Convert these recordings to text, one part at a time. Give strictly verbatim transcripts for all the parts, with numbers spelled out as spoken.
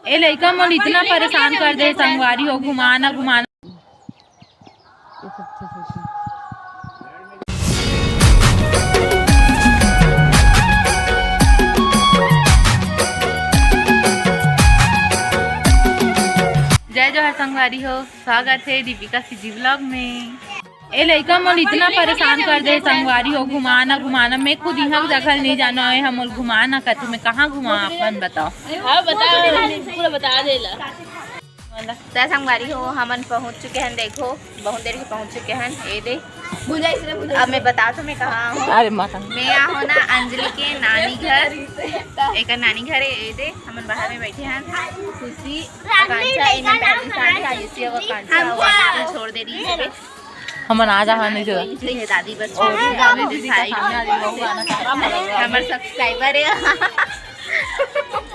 ए लइका मन इतना परेशान कर दे संगवारी हो, घुमाना घुमाना। जय जोहार संगवारी हो, स्वागत है दीपिका सीजी व्लॉग में। ए लइका मन इतना परेशान कर दे संगवारी हो, घुमाना घुमाना। मैं खुद इहाँ जगह नहीं जाना है, हम घुमाना कहते, मैं कहाँ घुमा अपन बताओ। हाँ, बताओ, पूरा बता देला। त संगवारी हो, हमन पहुँच चुके हैं। देखो, बहुत देर के पहुँच चुके हैं। ये दे, अब मैं बता तो मैं कहाँ हूँ। अरे माता। मैं यहाँ हूँ ना अंजलि के नानी घर, एक नानी घर है। ये दे, हमन बाहर में बैठे हैं। खुशी, आकांक्षा, इन्हें पहली साल है, आयुषी और आकांक्षा, वो आदमी छोड़ दे रही है। हमन आ जा, नहीं तो। इसलिए दादी बस छोड़ दी, दादी दिखाई। हमर सब्सक्राइबर है।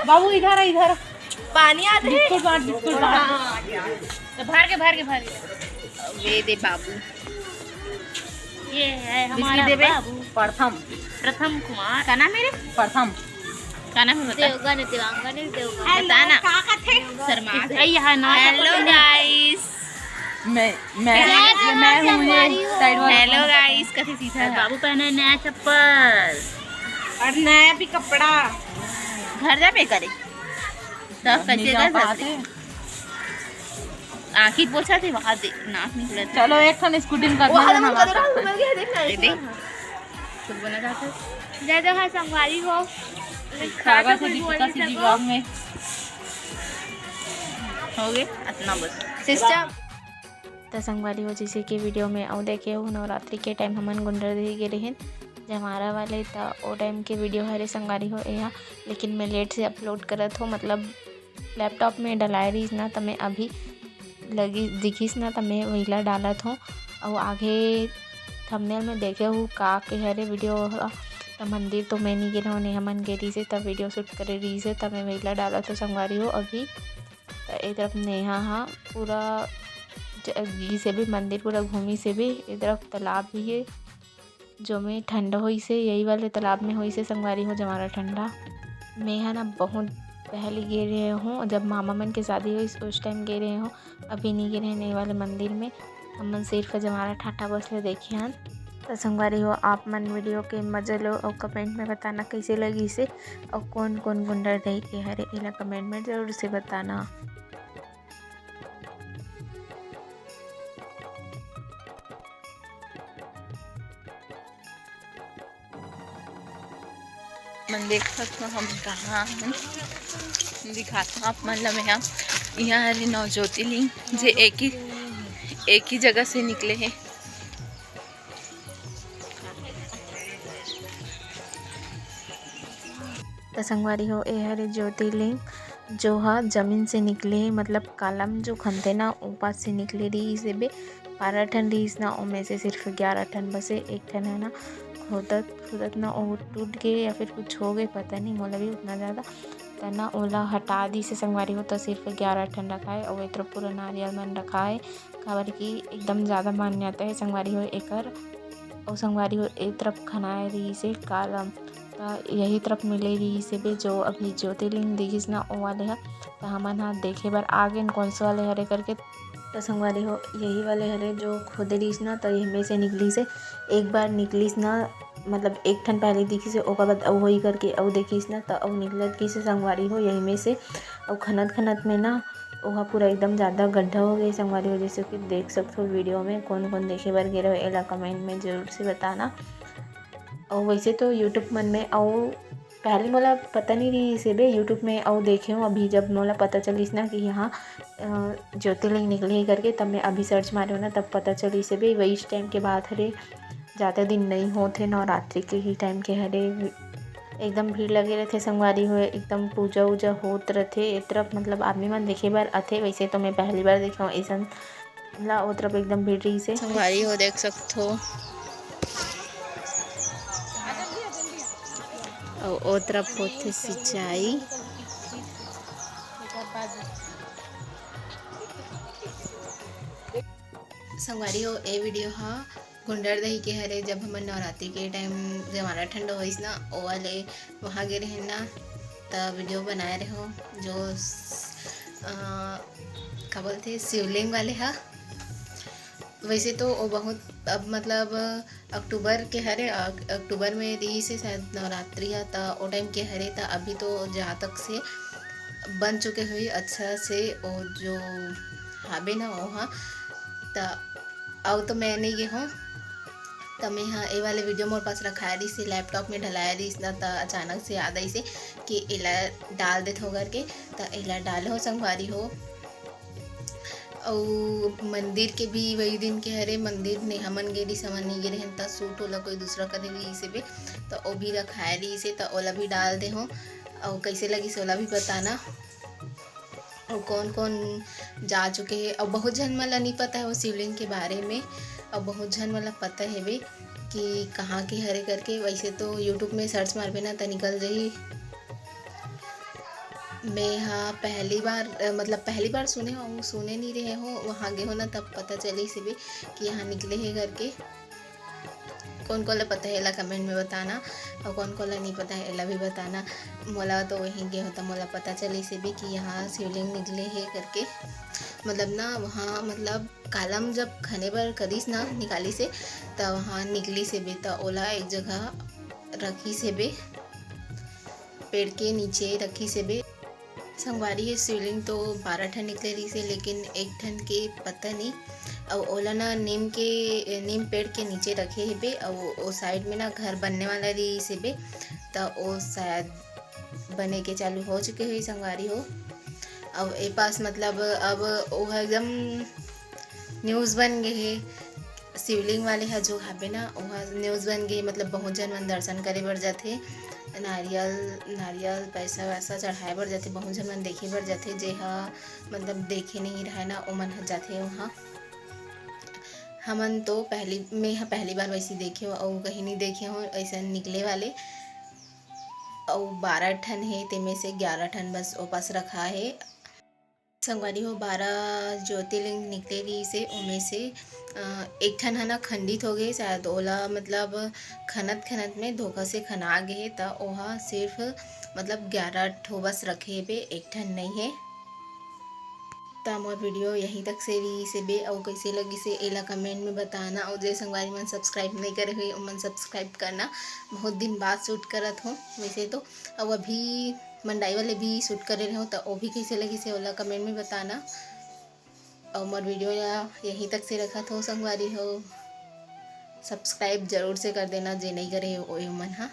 बाबू इधर है, इधर। पानी आते हैं। बिस्कुट बांट, बिस्कुट बांट। तो भर के, भर के, भर के। ये दे बाबू। ये है हमारा बिस्किट देबे? बाबू। प्रथम। प्रथम कुमार। का नाम है रे? प्रथम। का नाम है बता? देवगन, देवांगन, देवगन। बता ना। का कथे? शर्मा। ए, यहाँ ना हेलो गाइस। मैं, मैं, मैं हूँ ये साइड वाला। हेलो गाइस, कथे सीधा है। बाबू पहने नया चप्पल। और नया भी कपड़ा। घर जा पे करे। तब कैसे कर सकते? आँखी पोछा थे, वहाँ दे, नाक निकला था। चलो, एक ठन स्कूटी में वो करना है ना, हमारे साथ। ये देख, खुद बना जाता है। जय जोहार संगवारी हो। स्वागत है दीपिका सीजी व्लॉग में। हो गए, इतना बस। सिस्टर। त संगवारी हो, जैसे कि वीडियो में अउ देखे हो, नवरात्रि के टाइम हमन गुंडरदेही गे रहेन जमारा वाले, त ओ टाइम के वीडियो हरे संगवारी हो एहा, लेकिन मैं लेट से अपलोड करत हो, मतलब लैपटॉप में डलाए रहीस ना, त मैं अभी लगी दिखिस ना, त मैं वहीला डालत हो। अउ आगे थंबनेल में देखे हो का के हरे वीडियो ह, त मंदिर तो मैं नहीं गे रहूँ, नेहा मन गे रहीस हे, त वीडियो शूट करे रहीस हे, त मैं वहीला डालत हो संगवारी हो अभी। त ए तरफ नेहा ह पूरा ज-, गिस हे भी मंदिर पूरा घूमिस हे भी। ए तरफ तालाब भी हे, जो में ठंडा होइस हे, यही वाले तालाब में होइस हे संगवारी हो जमारा ठंडा। मैं ह ना बहुत पहले गे रहे हूँ, जब मामा मन के शादी होइस उस टाइम गे रहे हूँ, अभी नहीं गे रहे ये वाले मंदिर में। हमन सिर्फ जमारा ठंडा बस ले देखे हन। त संगवारी हो, आप मन वीडियो के मजा लो अउ कमेंट में बताना कैसे लगिस हे अउ कौन कौन गुंडरदेही के हरे, एला कमेंट में जरूर से बताना। मन देख सकथो हम कहाँ हन, दिखात हूँ आप मन ला मैं ह। इहाँ हरे नौ ज्योतिर्लिंग, जे एक ही, एक ही जगह से निकले हे। त संगवारी हो, ए हरे ज्योतिर्लिंग, जो ह जमीन से निकले हे, मतलब कालम जो खनथे ना, ओ पास से निकले रहिस हे बे। बारह ठन रहिस ना, ओमे से सिर्फ ग्यारह ठन बसे, एक ठन है ना, खोदत खोदत ना ओ टूट गे या फिर कुछ हो गे, पता नहीं, मोला भी उतना ज़्यादा। त ना ओला हटा दिस हे संगवारी हो, त सिर्फ ग्यारह ठन रखाए, अउ ए तरफ पूरा नारियल मन रखाए, काबर कि एकदम ज़्यादा मान्यता हे संगवारी हो एकर। अउ संगवारी हो, ए तरफ खनाए रहिस हे कालम, त यही तरफ मिले रहिस हे बे, जो अभी ज्योतिर्लिंग दिखिस ना, ओ वाले ह। त हमन ह देखे बर आ गेन, कौन से वाले हरे करके। त संगवारी हो, यही वाले हरे, जो खोदे रहिस ना, त यही में से निकलिस हे। एक बार निकलिस ना, मतलब एक ठन पहले दिखिस हे, ओकर बाद अउ होई करके अउ देखिस ना, त अउ निकलत गिस हे संगवारी हो, यही में से। अउ खनत खनत में ना, ओहा पूरा एकदम ज़्यादा गड्ढा हो गए संगवारी हो, जैसे कि देख सकथो वीडियो में। कौन कौन देखे बर गे रहो, एला कमेंट में जरूर से बताना। अउ वैसे तो YouTube मन में, अउ पहले मोला पता नहीं रहिस हे बे YouTube में, अउ देखे हूँ अभी, जब मोला पता चलिस ना कि यहाँ, अ, ज्योतिर्लिंग निकले हे करके, तब मैं अभी सर्च मारे हूँ ना, तब पता चलिस हे बे। वही टाइम के बात हरे, ज़्यादा दिन नहीं होत हे, नवरात्रि के ही टाइम के हरे। एकदम भीड़ लगे रहथे संगवारी हो, एकदम पूजा उजा होत रहथे ए तरफ, मतलब आदमी मन देखे बर आथे। वैसे तो मैं पहली बार देखे हूँ ऐसन ला, ओ तरफ एकदम भीड़ रहिस हे। संगवारी हो देख सकथो, अउ ओ तरफ होथे सिंचाई। संगवारी हो, ए वीडियो ह गुंडरदेही के हरे, जब हमन नवरात्रि के टाइम जमारा ठंडा होइस ना, ओ वाले वहाँ गे रहेन ना, त वीडियो बनाए रहे हो, जो स-, अ, का बोलथे, शिवलिंग वाले ह। वैसे तो वो बहुत, अब मतलब अक्टूबर के हरे, अक-, अक्टूबर में रहिस हे शायद नवरात्रि ह, त ओ टाइम के हरे, त अभी तो जहाँ तक से बन चुके हुई अच्छा से, वो जो हाबे ना वो ह, त अउ तो मैं नहीं गे हूँ। त मैं ह ए वाले वीडियो मोर पास रखाए रहिस हे, लैपटॉप में ढलाए रहिस ना, त अचानक से याद आइस हे कि एला डाल देथो करके, त एला डाले हो संगवारी हो। अउ मंदिर के भी वही दिन के हरे, मंदिर ने हमन गे रहिस, हमन नहीं गे रहेन, त सूट ओला कोई दूसरा करे रहिस हे बे, त ओ भी रखाए रहिस हे, त ओला भी डाल दे हो। अउ कैसे लगिस ओला भी बताना। अउ कौन कौन जा चुके हे, अउ बहुत झन मन ला नहीं पता है वो शिवलिंग के बारे में, अउ बहुत झन मन ला पता है बे कि कहाँ के हरे करके। वैसे तो YouTube में सर्च मारबे ना, त निकल जाही। मैं हा पहली बार, अ, मतलब पहली बार सुने हो, सुने नहीं रहे हो, वहाँ गे हो ना, तब पता चलिस हे बे कि यहाँ निकले हे करके। कौन कौन ला पता है, एला कमेंट में बताना, अउ कौन कौन ला नहीं पता है, एला भी बताना। मोला तो वहीं गे हो, त मोला पता चलिस हे बे कि यहाँ शिवलिंग निकले हे करके। मतलब ना, वहाँ मतलब कालम जब खने बर करिस ना, निकालिस हे, त वहाँ निकलिस हे बे, त ओला एक जगह रखिस हे बे, पेड़ के नीचे रखिस हे बे। संगवारी, ये शिवलिंग तो बारह ठन निकले रहिस हे, लेकिन एक ठन के पता नहीं। अउ ओला ना नीम के, नीम पेड़ के नीचे रखे हे बे, अउ ओ साइड में ना घर बनने वाला रहिस हे बे, त ओ शायद बने के चालू हो चुके होही संगवारी हो। अउ ए पास मतलब अब ओह एकदम न्यूज़ बन गे हे। शिवलिंग वाले ह जो हाबे ना, ओह न्यूज़ बन गे, मतलब बहुत झन मन दर्शन करे बर जाथे, नारियल, नारियल, पैसा वैसा चढ़ाए बर जाथे, बहुत झन मन देखे बर जाथे, जे ह मतलब देखे नहीं रहय ना, ओमन ह जाथे वहाँ। हमन तो पहली, मैं ह पहली बार वैसी देखे हूँ, अउ कहीं नहीं देखे हूँ ऐसा निकले वाले। अउ बारह ठन हे, तेमे से ग्यारह ठन बस ओ पास रखा हे। संगवारी हो, बारह ज्योतिर्लिंग निकले रहिस हे, ओमे से, अ, एक ठन ह ना खंडित हो गे, शायद ओला मतलब खनत खनत में धोखा से खना गे हे, त ओहा सिर्फ मतलब ग्यारह ठो बस रखे हेबे, एक ठन नइ हे। त मोर वीडियो यहीं तक से रहिस हे बे, अउ कैसे लगिस हे एला कमेंट में बताना, अउ जे संगवारी मन सब्सक्राइब नइ करे हुए ओमन सब्सक्राइब करना, बहुत दिन बाद शूट करत हो वैसे तो। अउ अभी मंडाई वाले भी शूट करे रहो, त ओ भी कैसे लगिस हे ओला कमेंट में बताना। अउ मोर वीडियो ला यहीं तक से रखत हो संगवारी हो, सब्सक्राइब जरूर से कर देना जे नइ करे हो ओमन हा।